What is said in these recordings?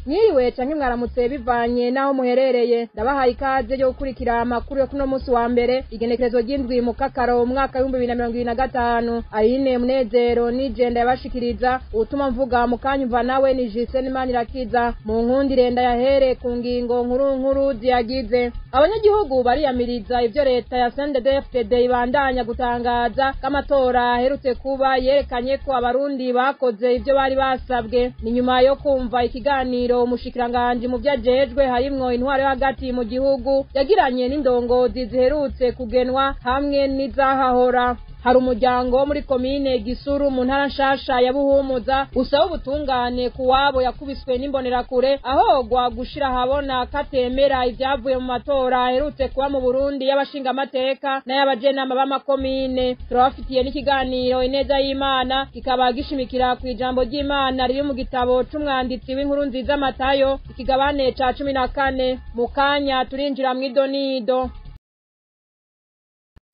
Mwiriwe canke mwaramutse bivanye naho muherereye, ndabahaye ikaze yo gukurikira amakuru yo kuno munsi wa mbere, igenekerezo ry'indwi mu Kakaro, umwaka w'2025. Aline Munezero nijenda yabashikiriza utuma mvuga mukanyumva, nawe ni Jisene Manirakiza. Mu nkundire ndayahere ku ngingo nkuru nkuru ziyagize. Abanyagihugu bariyamiriza ivyo leta ya CNDD-FDD ibandanya gutangaza ko amatora aherutse kuba yerekanye ko abarundi bakoze ivyo bari basabwe. Ni nyuma yo kumva ikiganiro umushikiranganji mu vyajejwe harimwo intwaro yo hagati mu gihugu yagiranye n'indongozi ziherutse kugenwa hamwe n'izahahora. Hari umuryango wo muri komine Gisuru mu ntara nshasha ya Buhumuza usaba ubutungane kuwabo yakubiswe n'imbonerakure ahogwa gushira ahabona katemera ivyavuye mu matora aherutse kuba mu Burundi y'abashingamateka n'ay'abajenama b'amakomine. Turabafitiye n'ikiganiro Ineza y'Imana, kikaba gishimikira kw'ijambo ry'Imana riri mu gitabo c'umwanditsi w'inkuru nziza Matayo, ikigabane ca 14. Mu kanya turinjira mw'idonido.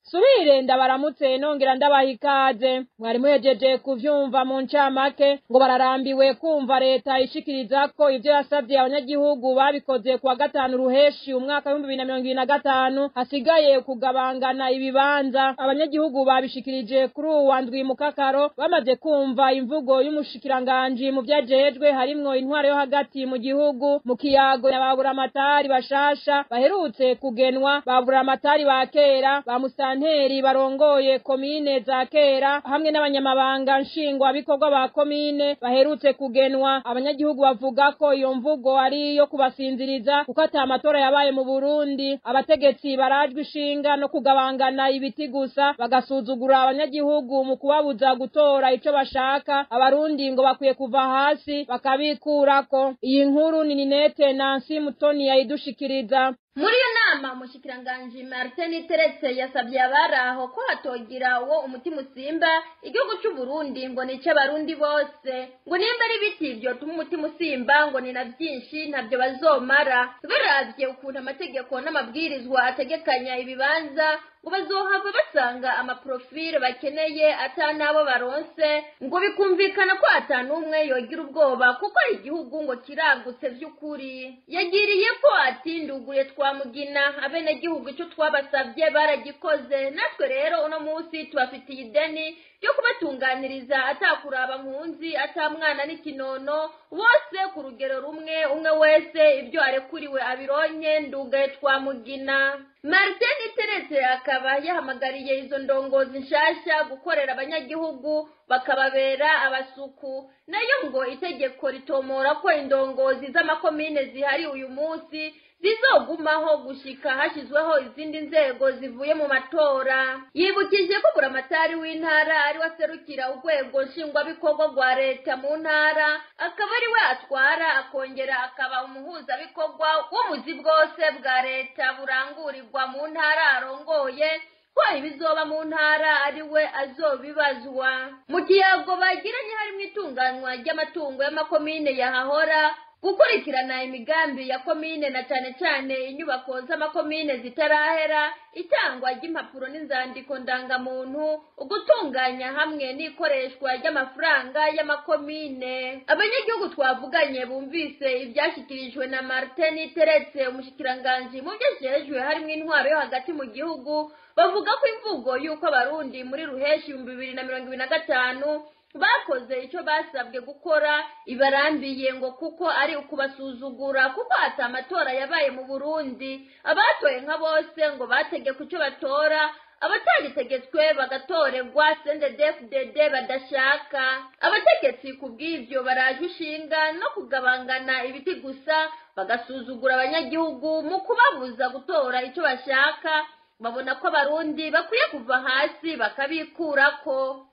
Subire ndabaramutse nongera ndabaha ikaze. Mwari muhejeje kuvyumva mu ncamake ngo bararambiwe kumva leta ishikiriza ko ivyo yasavye abanyagihugu babikoze kuwa gatanu ruheshi umwaka w'2025, hasigaye kugabangana ibibanza. Abanyagihugu babishikirije kuri uwa ndwi mu Kakaro bamaze kumva imvugo y'umushikiranganji mu vyajejwe harimwo intwaro yo hagati mu gihugu mu kiyago y'ababuramatari bashasha baherutse kugenwa, baburamatari ba kera, ba musanteri barongoye komine za kera hamwe n'abanyamabanga nshingwabikorwa ba komine baherutse kugenwa. Abanyagihugu bavuga ko iyo mvugo ari iyo kubasinziriza kuko ata matora yabaye mu Burundi. Abategetsi barajwe ishinga no kugabangana ibiti gusa, bagasuzugura abanyagihugu mu kubabuza gutora ico bashaka. Abarundi ngo bakwiye kuva hasi bakabikurako. Iyi nkuru ni Ninete Nancy Mutoni yayidushikiriza. Muri iyo nama umushikiranganji Martin Teretse yasabye abaraho ko hatogira uwo umutima usimba igihugu c'u Burundi ngo nice abarundi bose, ngo nimba ari ibiti vyotuma umutima usimba ngo ni na vyinshi ntavyo bazomara. Baravye ukuntu amategeko n'amabwirizwa ategekanya ibibanza ngo bazohava basanga amaprofile bakeneye ata n'abo baronse, ngo bikumvikana ko ata n'umwe yogira ubwoba kuko ari igihugu ngo kiragutse vy'ukuri. Yagiriye ko ati nduguye twamugina abenegihugu ico twabasavye baragikoze, natwe rero uno munsi tubafitiye ideni ryo kubatunganiriza atakuraba nkunzi ata mwana n'ikinono, bose ku rugero rumwe, umwe wese ibyo arekuriwe abironke. Ndugaye twamugina. Martin Teretse akaba yahamagariye izo ndongozi nshasha gukorera abanyagihugu bakababera abasuku. Nayo ngo itegeko ritomora ko indongozi z'amakomine zihari uyu munsi zizogumaho gushika hashizweho izindi nzego zivuye mu matora. Yibukije ko buramatari w'intara ari we aserukira urwego nshingwabikorwa rwa leta mu ntara, akaba ari we atwara akongera akaba umuhuzabikorwa w'ubuzi bwose bwa leta burangurirwa mu ntara arongoye, ko ibizoba mu ntara ari we azobibazwa. Mu kiyago bagiranye harimwo itunganywa ry'amatungo y'amakomine yahahora, gukurikirana imigambi ya komine na cane cane inyubako z'amakomine zitarahera, itangwa ry'impapuro n'inzandiko ndangamuntu, ugutunganya hamwe n'ikoreshwa ry'amafaranga y'amakomine. Abanyagihugu twavuganye bumvise ivyashikirijwe na Martin Teretse umushikiranganji mu vyajejwe harimwo intwaro yo hagati mu gihugu, bavuga ko imvugo y'uko abarundi muri ruheshi 2025 bakoze ico basabwe gukora ibarambiye, ngo kuko ari ukubasuzugura kuko ata amatora yabaye mu Burundi. Abatoye nka bose ngo bategeka ico batora, abataritegetswe bagatorerwa CNDD-FDD badashaka. Abategetsi ku bw'ivyo baraje ishinga no kugabangana ibiti gusa, bagasuzugura abanyagihugu mu kubabuza gutora ico bashaka. Babona ko abarundi bakwiye kuva hasi bakabikurako.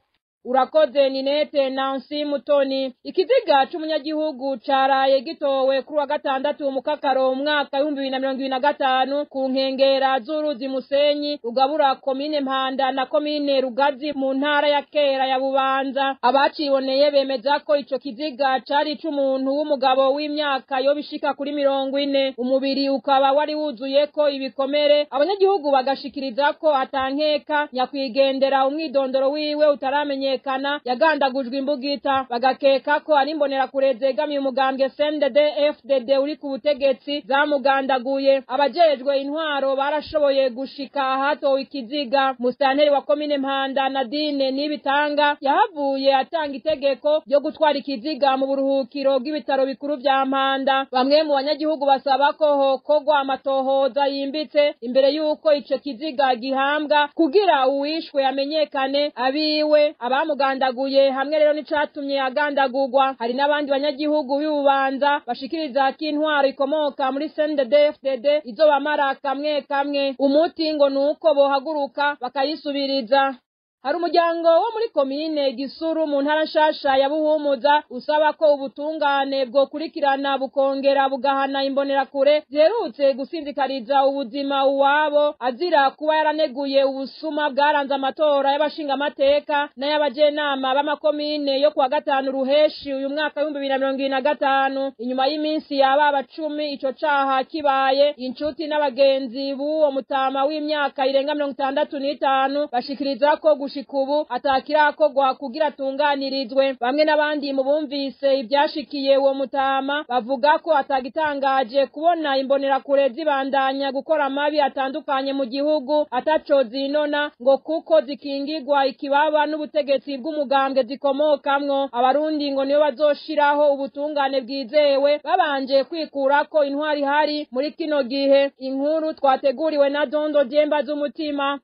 Urakoze Ninete Nancy Mutoni. Ikiziga c'umunyagihugu caraye gitowe kuri wa gatandatu mu Kakaro umwaka w'2025 ku nkengera z'uruzi Musenyi rugabura komine Mpanda na komine Rugazi mu ntara ya kera ya Bubanza. Abaciboneye bemeza ko ico kiziga cari c'umuntu w'umugabo w'imyaka yo bishika kuri 40, umubiri ukaba wari wuzuyeko ibikomere. Abanyagihugu bagashikiriza ko atankeka nyakwigendera umwidondoro wiwe utaramenye bataramenyekana yagandagujwe imbugita, bagakeka ko ari imbonerakure zegamiye umugambwe CNDD FDD uri ku butegetsi zamugandaguye. Abajejwe intwaro barashoboye gushika ahatowe ikiziga. Musitanteri wa komine Mpanda Nadine Nibitanga yahavuye atanga itegeko ryo gutwara ikiziga mu buruhukiro bw'ibitaro bikuru vya Mpanda. Bamwe mu banyagihugu basaba ko hokorwa amatohoza yimbitse imbere y'uko ico kiziga gihambwa kugira uwishwe amenyekane abiwe, abamugandaguye hamwe rero n'icatumye agandagurwa. Hari n'abandi banyagihugu b'Ibubanza bashikiriza ko intwaro ikomoka muri CNDD-FDD izobamara kamwe kamwe. Umuti ngo nuko bohaguruka bakayisubiriza. Hari umuryango wo muri komine Gisuru mu ntara nshasha ya Buhumuza usaba ko ubutungane bwokurikirana bukongera bugahana imbonerakure ziherutse gusinzikariza ubuzima uwabo azira kuba yaraneguye ubusuma bwaranze amatora y'abashingamateka n'ay'abajenama b'amakomine yo kuwa 5 Ruheshi uyu mwaka 2025. Inyuma y'iminsi yababa 10 ico caha kibaye, inshuti n'abagenzi b'uwo mutama w'imyaka irenga 65 bashikiriza ko gushika ubu atakirakorwa kugira atunganirizwe. Bamwe n'abandi mu bumvise ivyashikiye uwo mutama bavuga ko atagitangaje kubona imbonerakure zibandanya gukora amabi atandukanye mu gihugu ataco zinona, ngo kuko zikingirwa ikibaba n'ubutegetsi bw'umugambwe zikomokamwo. Abarundi ngo nibo bazoshiraho ubutungane bwizewe babanje kwikurako intwari hari muri kino gihe. Inkuru twateguriwe na Dondo Jemba z'umutima.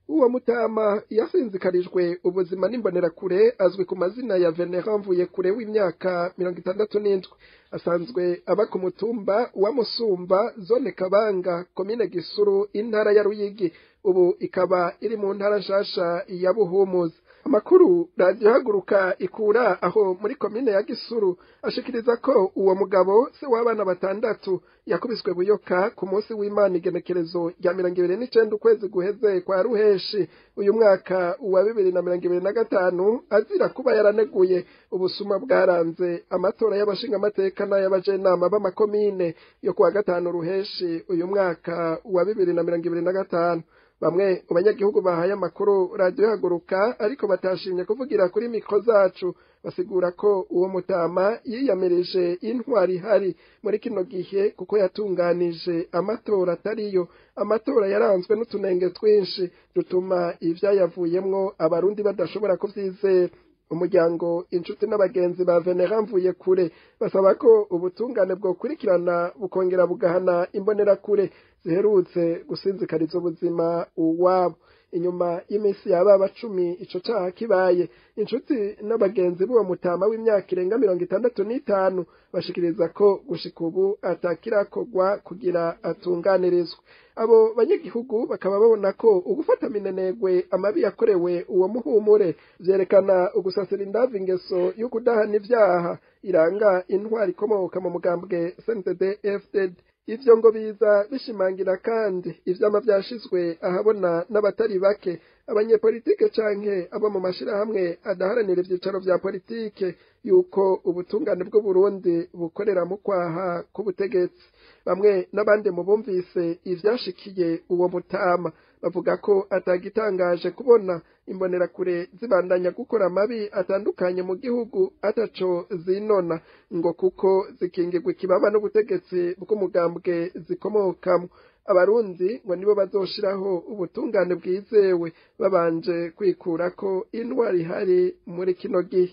Uwo mutama yasinzikarijwe ubuzima n'imbonerakure azwi ku mazina ya Venerand Mvuyekure w'imyaka 67, asanzwe aba ku mutumba wa Musumba, zone Kabanga, komine Gisuru, intara ya Ruyigi, ubu ikaba iri mu ntara nshasha ya Buhumuza. Amakuru Radio Haguruka ikura aho muri komine ya Gisuru ashikiriza ko uwo mugabo se w'abana 6 yakubiswe buyoka ku munsi w'Imana igenekerezo rya 29 ukwezi guheze kwa Ruheshi uyu mwaka wa 2025, azira kuba yaraneguye ubusuma bwaranze amatora y'abashingamateka n'ay'abajenama b'amakomine yo kuwa 5 Ruheshi uyu mwaka wa 2025. Bamwe mu banyagihugu bahaye amakuru Radio Haguruka ariko batashimye kuvugira kuri mikro zacu basigura ko uwo mutama yiyamirije intwari hari muri kino gihe kuko yatunganije amatora atariyo, amatora yaranzwe n'utunenge twinshi dutuma ivyayavuyemwo abarundi badashobora kuvyizera. Umuryango, inshuti n'abagenzi ba Venerand Mvuyekure basaba ko ubutungane bwokurikirana bukongera bugahana imbonerakure ziherutse gusinzikariza ubuzima uwabo. Inyuma y'iminsi yababa 10 ico caha kibaye, inshuti n'abagenzi b'uwo mutama w'imyaka irenga 65 bashikiriza ko gushika ubu atakirakorwa kugira atunganirizwe. Abo banyagihugu bakaba babona ko ugufata minenegwe amabi yakorewe uwo muhumure vyerekana ugusasira indavu ingeso yo kudahana ivyaha iranga intwari ikomoka mu mugambwe CNDD FDD. Ivyo ngo biza bishimangira kandi ivyama vyashizwe ahabona n'abatari bake, abanyepolitike canke abo mu mashirahamwe adaharanira ivyicaro vya politike, yuko ubutungane bw'u Burundi bukorera mu kwaha k'ubutegetsi. Bamwe n'abandi mu bumvise ivyashikiye uwo mutama bavuga ko atagitangaje kubona imbonerakure zibandanya gukora amabi atandukanye mu gihugu ataco zinona, ngo kuko zikingirwa ikibaba n'ubutegetsi bw'umugambwe zikomokamwo. Abarundi ngo nibo bazoshiraho ubutungane bwizewe babanje kwikurako intwari ihari muri kino gihe.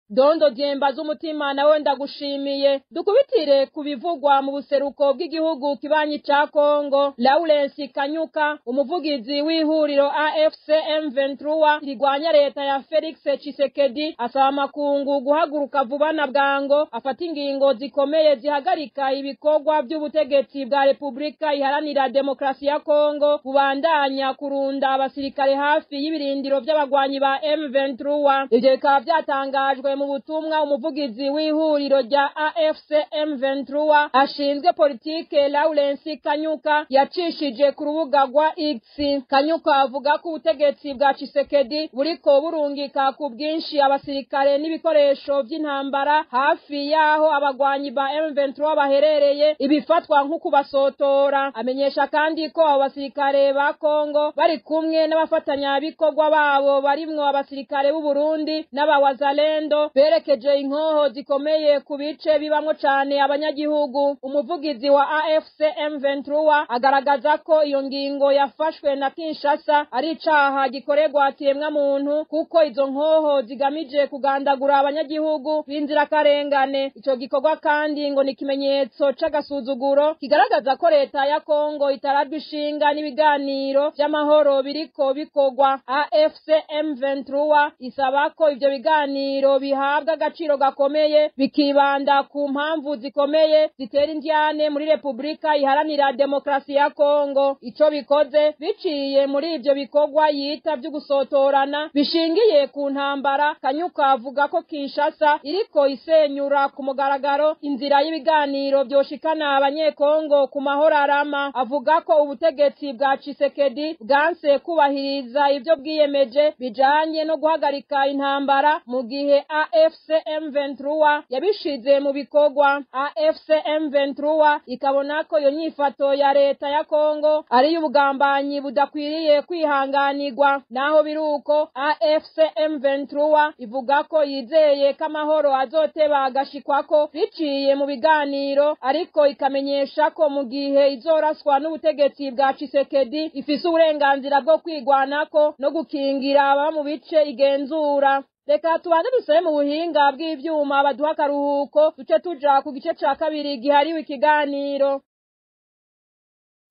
Dondo Jemba z'umutima nawe ndagushimiye. Dukubitire kubivugwa mu buseruko bw'igihugu kibanyi ca Kongo. Lawrence Kanyuka, umuvugizi w'ihuriro AFC M23 rigwanya leta ya Felix Tshisekedi, asaba amakungu guhaguruka vuba na bwango afata ingingo zikomeye zihagarika ibikorwa by'ubutegetsi bwa Republika Iharanira Demokrasi ya Kongo bubandanya kurunda abasirikare hafi y'ibirindiro by'abagwanyi ba M23. Ivyo bikaba byatangajwe Vyanditswe mu butumwa umuvugizi w'ihuriro rya AFC M23 ashinzwe politike Lawrence Kanyuka yacishije ku rubuga rwa X. Kanyuka avuga ko ubutegetsi bwa Tshisekedi buriko burungika ku bwinshi abasirikare n'ibikoresho vy'intambara hafi yaho abagwanyi ba M23 baherereye, ibifatwa nk'ukubasotora. Amenyesha kandi ko abo basirikare ba Kongo bari kumwe n'abafatanyabikorwa babo barimwo abasirikare b'u Burundi n'abawazalendo berekeje inkoho zikomeye ku bice bibamwo cane abanyagihugu. Umuvugizi wa AFC M23 agaragaza ko iyo ngingo yafashwe na Kinshasa ari icaha gikorerwa kiremwa muntu, kuko izo nkoho zigamije kugandagura abanyagihugu b'inzirakarengane. Ico gikorwa kandi ngo ni ikimenyetso c'agasuzuguro kigaragaza ko leta ya Kongo itarajwe ishinga n'ibiganiro vy'amahoro biriko bikorwa. AFC M23 isaba ko ivyo biganiro bihabwa agaciro gakomeye, bikibanda ku mpamvu zikomeye zitera indyane muri Republika Iharanira Demokrasi ya Kongo. Ico bikoze biciye muri ivyo bikorwa yita vy'ugusotorana bishingiye ku ntambara. Kanyuka avuga ko Kinshasa iriko isenyura ku mugaragaro inzira y'ibiganiro vyoshikana abanyekongo ku mahoro arama. Avuga ko ubutegetsi bwa Tshisekedi bwanse kubahiriza ivyo bwiyemeje bijanye no guhagarika intambara, mu gihe AFC M23 yabishize mu bikorwa. AFC M23 ikabona ko iyo nyifato ya leta ya Kongo ari y'ubugambanyi budakwiriye kwihanganirwa. Naho biruko, AFC M23 ivuga ko yizeye ko amahoro azoteba agashikwako biciye mu biganiro, ariko ikamenyesha ko mu gihe izoraswa n'ubutegetsi bwa Tshisekedi ifise uburenganzira bwo kwigwanako no gukingira ababa mu bice igenzura. Reka tubanze dusabe mu buhinga bw'ivyuma baduha akaruhuko, duce tuja ku gice ca kabiri gihariwe ikiganiro.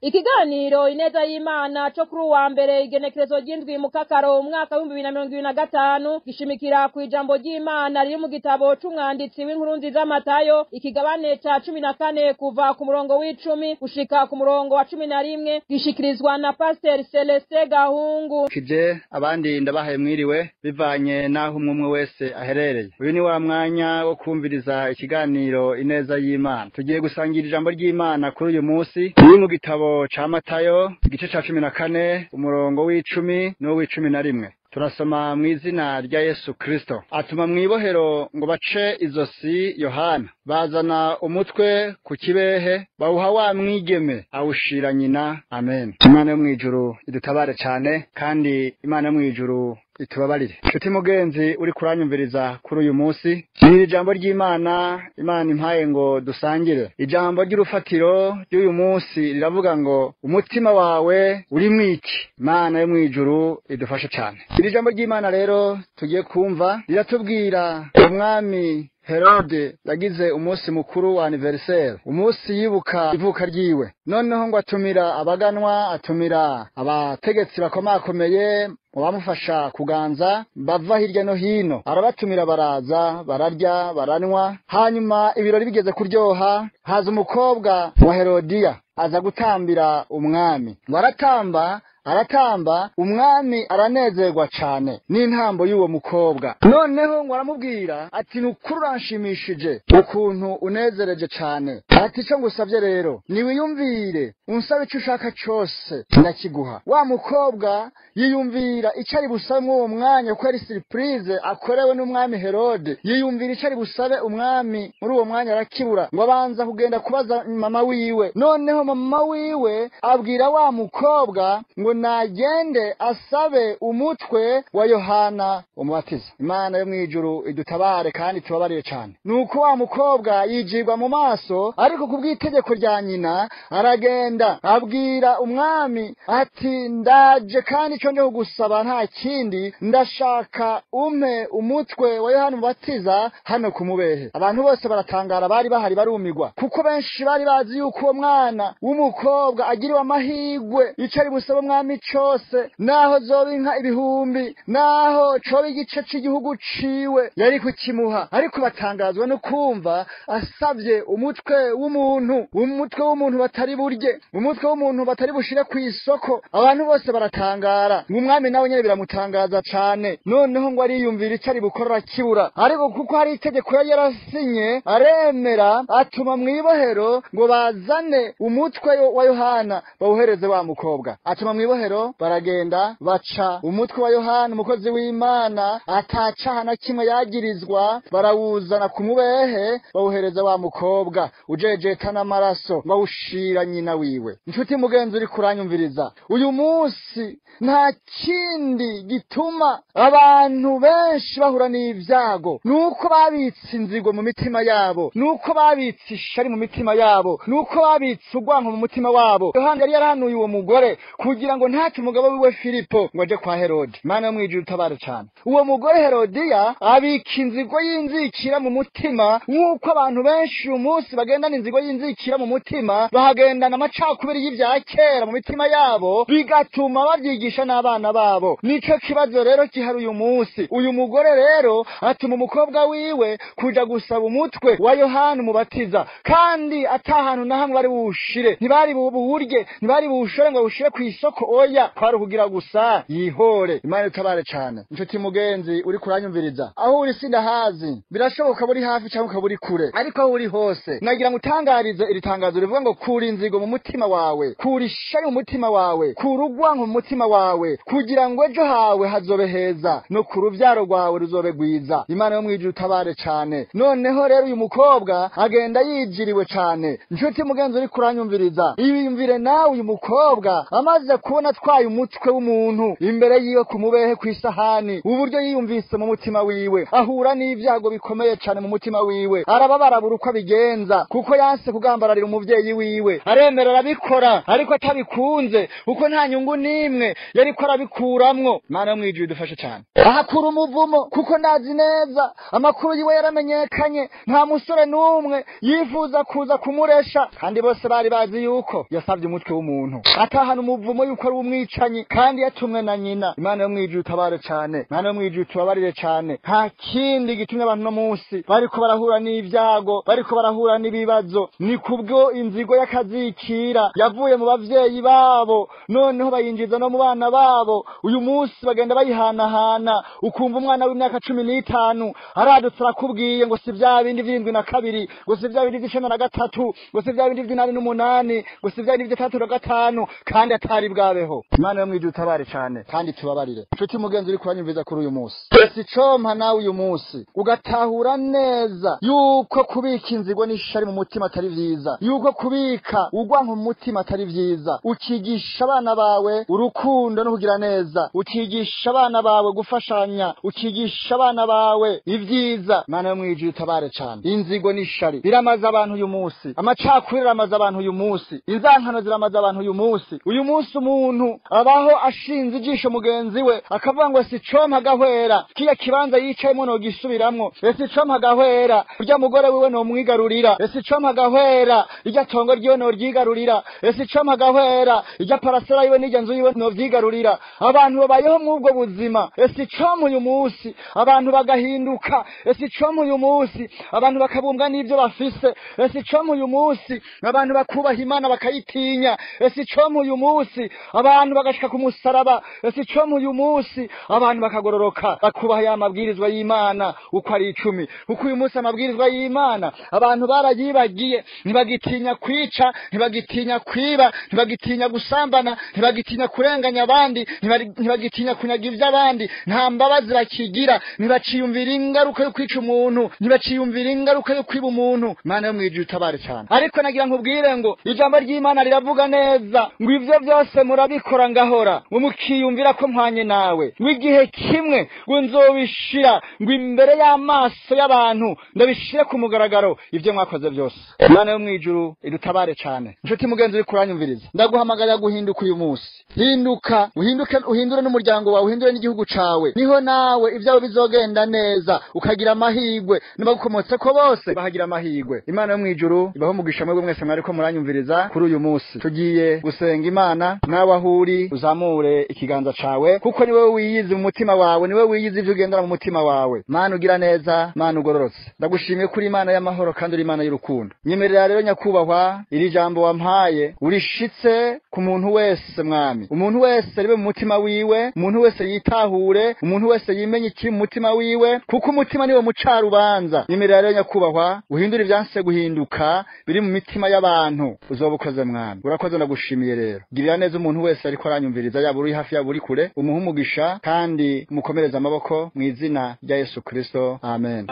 Ikiganiro Ineza y'Imana co kuri uwa mbere igenekerezo ry'indwi mu Kakaro umwaka w'2025 gishimikira ku ijambo ry'Imana riri mu gitabo c'umwanditsi w'inkuru nziza Matayo, ikigabane ca 14 kuva ku murongo w'icumi gushika ku murongo wa 11, gishikirizwa na Pasteur Celestin Gahungu. Kije abandi ndabahaye mwiriwe bivanye naho umwe wese aherereye. Uyu ni wa mwanya wo kumviriza ikiganiro Ineza y'Imana. Tugiye gusangira ijambo ry'Imana kuri uyu munsi riri mu gitabo ca Matayo igice ca 14 umurongo w'icumi n'uw'icumi na rimwe. Turasoma mu izina rya Yesu Kristo. Atuma mw'ibohero ngo bace izosi Yohana, bazana umutwe ku kibehe bawuha wa mwigeme awushira nyina. Amen. Imana yo mw'ijuru idutabare cane, kandi Imana yo mw'ijuru itubabarire. Nshuti mugenzi uri kuranyumviriza kuri uyu munsi, ni ijambo ry'Imana Imana impaye ngo dusangire. Ijambo ry'urufatiro ry'uyu munsi riravuga ngo umutima wawe uri mwiki. Imana yo mw'ijuru idufashe cane. Iri jambo ry'Imana rero tugiye kumva riratubwira umwami Herode yagize umunsi mukuru wa anniversaire, umunsi yibuka ivuka ryiwe. Noneho ngo atumira abaganwa, atumira abategetsi bakomakomeye mu bamufasha kuganza bava hirya no hino, arabatumira baraza, bararya, baranywa. Hanyuma ibirori bigeze kuryoha, haza umukobwa wa Herodiya aza gutambira umwami. Ngo aratamba aratamba, umwami aranezerwa cane n'intambo y'uwo mukobwa. Noneho ngo aramubwira ati nukuri uranshimishije ukuntu unezereje cane, ati ico ngusavye rero niwiyumvire unsabe ico ushaka cose ndakiguha. Wa mukobwa yiyumvira ico ari busabe mw'uwo mwanya, kuko ari surprise akorewe n'umwami Herode. Yiyumvira ico ari busabe umwami muri uwo mwanya arakibura, ngo abanza kugenda kubaza mama wiwe. Noneho mama wiwe abwira wa mukobwa ngo nagende asabe umutwe wa Yohana umubatiza. Imana yo mw'ijuru idutabare kandi tubabarire cane. Nuko wa mukobwa yijirwa mu maso, ariko kubw'itegeko rya nyina aragenda abwira umwami ati ndaje kandi ico nje kugusaba nta kindi, ndashaka umpe umutwe wa Yohana umubatiza hano ku mubehe. Abantu bose baratangara, bari bahari barumigwa, kuko benshi bari bazi yuko uwo mwana w'umukobwa agiriwe amahirwe ico ari busabe umwami c'umwami cose, naho zoba inka ibihumbi, naho coba igice c'igihugu ciwe, yari kukimuha. Ariko batangazwa no kumva asavye umutwe w'umuntu, umutwe w'umuntu batari burye, umutwe w'umuntu batari bushire kw'isoko. Abantu bose baratangara, umwami nawe nyene biramutangaza cane. Noneho ngo ariyumvira ico ari bukorera kibura, ariko kuko hari itegeko yari yarasinye aremera, atuma mw'ibohero ngo bazane umutwe wa Yohana bawuhereze wa mukobwa. Atuma mw'ibohero, baragenda baca umutwe wa Yohana umukozi w'Imana atacaha na kimwe yagirizwa, barawuzana ku mubehe bawuhereza wa mukobwa ujejeta n'amaraso, bawushira nyina wiwe. Inshuti mugenzi uri kuranyumviriza, uyu munsi nta kindi gituma abantu benshi bahura n'ibyago nuko babitse inzigo mu mitima yabo, nuko babitse ishari mu mitima yabo, nuko babitse urwanko mu mutima wabo. Yohana yari yarahanuye uwo mugore kugira ngo ntacyo umugabo wiwe Filipo ngo aje kwa Herode. Mana yo mwijuru utabare cane. Uwo mugore Herodiya abika inzigo y'inzikira mu mutima, nk'uko abantu benshi uyu munsi bagendana inzigo y'inzikira mu mutima, bahagendana amacakubiri y'ivya kera mu mitima yabo, bigatuma babyigisha n'abana babo. Nico kibazo rero gihari uyu munsi. Uyu mugore rero atuma umukobwa wiwe kuja gusaba umutwe wa Yohana umubatiza, kandi atahantu na hamwe bari buwushire, ntibari buwurye, ntibari buwushore ngo bawushire kw'isoko, oya, kwari ukugira gusa yihore. Imana itabare cane. Inshuti mugenzi uri kuranyumviriza, aho uri sindahazi, birashoboka buri hafi cyangwa ukaba uri kure, ariko aho uri hose nagira ngo utangarize iri tangazo rivuga ngo kura inzigo mu mutima wawe, kura ishari mu mutima wawe, kura urwanko mu mutima wawe, kugira ngo ejo hawe hazobe heza no ku ruvyaro rwawe ruzobe rwiza. Imana yo mwijuru utabare cane. Noneho rero uyu mukobwa agenda yijiriwe cane. Inshuti mugenzi uri kuranyumviriza, iyumvire nawe uyu mukobwa amaze kubona atwaye umutwe w'umuntu imbere yiwe ku mubehe kw'isahani, uburyo yiyumvise mu mutima wiwe, ahura n'ibyago bikomeye cane mu mutima wiwe, arababara buri uko abigenza, kuko yanse kugambararira umuvyeyi wiwe, aremera arabikora ariko atabikunze, kuko nta nyungu n'imwe yariko arabikuramwo. Imana yo mwijuru idufashe cane. Ahakura umuvumo, kuko ndazi neza amakuru yiwe yaramenyekanye, nta musore n'umwe yifuza kuza kumuresha, kandi bose bari bazi yuko yasavye umutwe w'umuntu, atahana umuvumo yuko ari umwicanyi kandi yatumwe na nyina. Imana yo mwijuru itabare cane, Imana yo mwijuru tubabarire cane. Nta kindi gitumye abantu no munsi bariko barahura n'ibyago, bariko barahura n'ibibazo, ni kubwo inzigo y'akazikira yavuye mu bavyeyi babo, noneho bayinjiza no mu bana babo. Uyu munsi bagenda bayihanahana, ukumva umwana w'imyaka 15 aradutse arakubwiye ngo si vya bindi 72, ngo si vya bindi 93, ngo si vya bindi 88, ngo si vya bindi 35, kandi atari bwabeho. Imana yo mwijuru itabare cane kandi tubabarire. Inshuti mugenzi uri kuranyumviza kuri uyu munsi, si compa nawe uyu munsi ugatahura neza yuko kubika inzigo n'ishari mu mutima atari vyiza, yuko kubika urwanko mu mutima atari vyiza. Ukigisha abana bawe urukundo no kugira neza, ukigisha abana bawe gufashanya, ukigisha abana bawe ivyiza. Imana yo mwijuru itabare cane. Inzigo n'ishari biramaze abantu uyu munsi, amacakubiri aramaze abantu uyu munsi, inzankano ziramaze abantu uyu munsi. Uyu munsi umuntu abaho ashinze ijisho mugenzi we akavuga ngo si compa gahwera, kiya kibanza yicayemwo no gisubiramwo, ese compa gahwera, urya mugore wiwe no mwigarurira, ese compa gahwera, irya tongo ryiwe no ryigarurira, ese compa gahwera, irya parasera yiwe n'irya nzu yiwe no vyigarurira. Abantu babayeho mw'ubwo buzima. Ese compa uyu munsi abantu bagahinduka, ese compa uyu munsi abantu bakabumbwa n'ivyo bafise, ese compa uyu munsi abantu bakubaha Imana bakayitinya, ese compa uyu munsi abantu bagashika ku musaraba, ese compa uyu munsi abantu bakagororoka bakubaha ya mabwirizwa y'Imana uko ari 10. Kuko uyu munsi amabwirizwa y'Imana abantu barayibagiye, ntibagitinya kwica, ntibagitinya kwiba, ntibagitinya gusambana, ntibagitinya kurenganya abandi, ntibagitinya kunyaga ivy'abandi, nta mbabazi bakigira, ntibaciyumvira ingaruka yo kwica umuntu, ntibaciyumvira ingaruka yo kwiba umuntu. Imana yo mwijuru itabare cane. Ariko nagira nkubwire ngo ijambo ry'Imana riravuga neza ngo ivyo byose murabikora ngahora, ngo mukiyumvira ko mpwanye nawe, ngo igihe kimwe ngo nzobishira ngo imbere y'amaso y'abantu ndabishire ku mugaragaro ivyo mwakoze byose. Imana yo mwijuru idutabare cane. Inshuti mugenzi uri kuranyumviriza, ndaguhamagara guhinduka uyu munsi. Hinduka, uhinduke, uhindure n'umuryango wawe, uhindure n'igihugu cawe, niho nawe ibyawe bizogenda neza, ukagira amahirwe n'abagukomotse ko bose bahagira amahirwe. Imana yo mwijuru ibaho umugisha mwebwe mwese mwariko muranyumviriza kuri uyu munsi. Tugiye gusenga Imana, nawe Nawe aho uri uzamure ikiganza cawe, kuko ni wewe wiyizi mu mutima wawe, ni wewe wiyizi ivyo ugendera mu mutima wawe. Mana ugira neza, Mana ugororotse, ndagushimiye kuri Imana y'amahoro kandi uri Imana y'urukundo. Nyemerera rero nyakubahwa, iri jambo wampaye urishitse ku muntu wese mwami, umuntu wese ribe mu mutima wiwe, umuntu wese yitahure, umuntu wese yimenye ikiri mu mutima wiwe, kuko umutima niwo mucarubanza. Nyemerera rero nyakubahwa uhindure ivyanse guhinduka biri mu mitima y'abantu, uzoba ukoze mwami. Urakoze, ndagushimiye rero. Girira neza umuntu wese ariko aranyumviriza, yaba uri hafi yaba uri kure, umuhe umugisha kandi umukomereze amaboko mu izina rya Yesu Kristo, amen.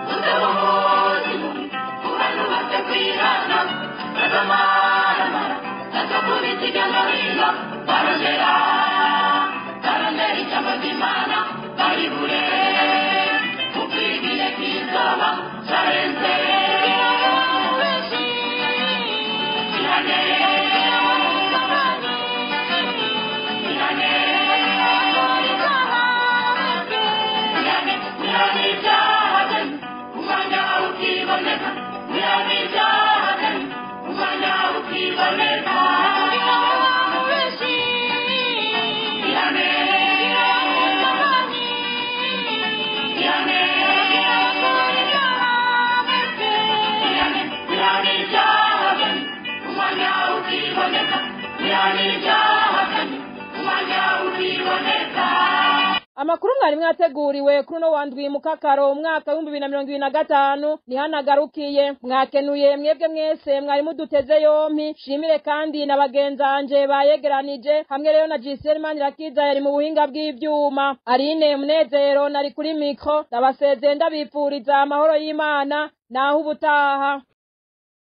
Amakuru mwari mwateguriwe kuri uno wa ndwi mukakaro umwaka w'2025 nihanagarukiye. Mwakenuye mwebwe mwese mwari muduteze yompi. Shimire kandi na bagenzanje bayegeranije hamwe rero na Giselle Manirakiza yari mu buhinga bw'ivyuma. Aline Munezero nari kuri mikro, ndabasezeye ndabipfuriza amahoro y'Imana naho ubutaha.